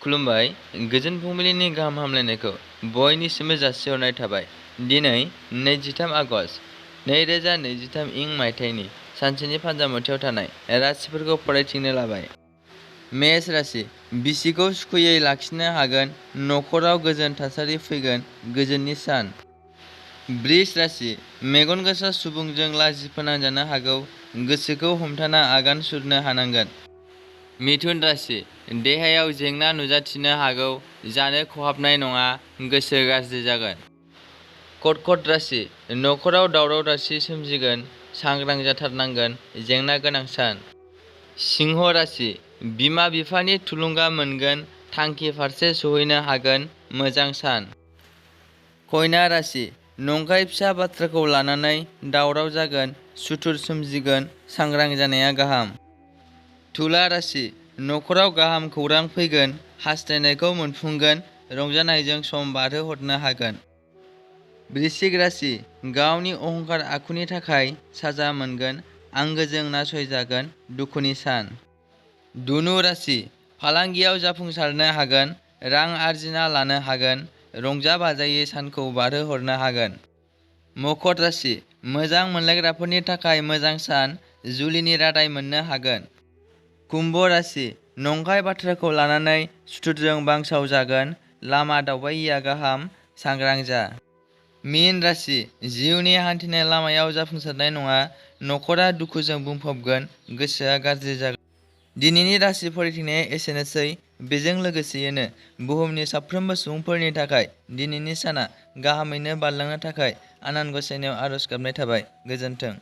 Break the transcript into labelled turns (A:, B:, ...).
A: खुलुमबाय। गोजोन फुंबिलिनि गाहाम हामलायनायखौ बयनिसिमबो जासिहरनाय थाबाय। दिनै 23 आगस्ट 2023 इं मायथाइनि सानसेनि फान्जामुथियाव थानाय राशिफोरखौ फरायथिंनो लाबाय। मेष राशि, बिसिखौ सुखुयै लाखिनो हागोन, नखराव गोजोन थासारि फैगोन, गोजोननि सान। बृष राशि, मेगन गोसा सुबुंजों लाजि फोनांजानो हागौ, गोसोखौ हमथाना आगान सुरनो हानांगोन। मिथुन राशि, देहायाव जेंना नुजाथिनो हागौ, जानो खहाबनाय नङा, गोसो गाज्रि जागोन। कर्कट राशि, नखराव दावराव दावसि सोमजिगोन, सांग्रां जाथारनांगोन, जेंना गोनां सान। सिंह राशि, बिमा बिफानि थुलुंगा मोनगोन, थांखि फारसे सौहैनो हागोन, मोजां सान। कन्या राशि, नंखाय फिसा बाथ्राखौ लानानै दावराव जागोन, सुथुर सोमजिगोन, सांग्रां जानाया गाहाम। तुला राशि, नखराव गाहाम खौरां फैगोन, हास्थायनायखौ मोनफुंगोन, रंजानायजों सम बारहोहरनो हागोन। वृश्चिक राशि, गावनि अहंकार आखुनि थाखाय साजा मोनगोन, आंगोजों नासयजागोन, दुखुनि सान। धनु राशि, फालांगियाव जाफुंसारनो हागोन, रां आरजिना लानो हागोन, रंजा बाजायै सानखौ बारहोहरनो हागोन। मकर राशि, मोजां मोनलायग्राफोरनि थाखाय मोजां सान, जुलिनि रादाय मोननो हागोन। कुम्भ राशि, नंखाय बाथ्राखौ लानानै सुथुरजों बांसाव जागोन, लामा दावबायिया गाहाम, सांग्रां जा। मीन राशि, जिउनि हान्थिनाय लामायाव जाफुंसारनाय नङा, नखरा दुखुजों बुंफबगोन, गोसोआ गाज्रि जागोन। दिनैनि राशि फरायथिंनाया एसेनोसै। बेजों लोगोसेयैनो बुहुमनि साफ्रोमबो सुबुंफोरनि थाखाय दिनैनि साना गाहामैनो बारलांनो थाखाय आनान गसाइनियाव आरज गाबनाय थाबाय। गोजोन्थों।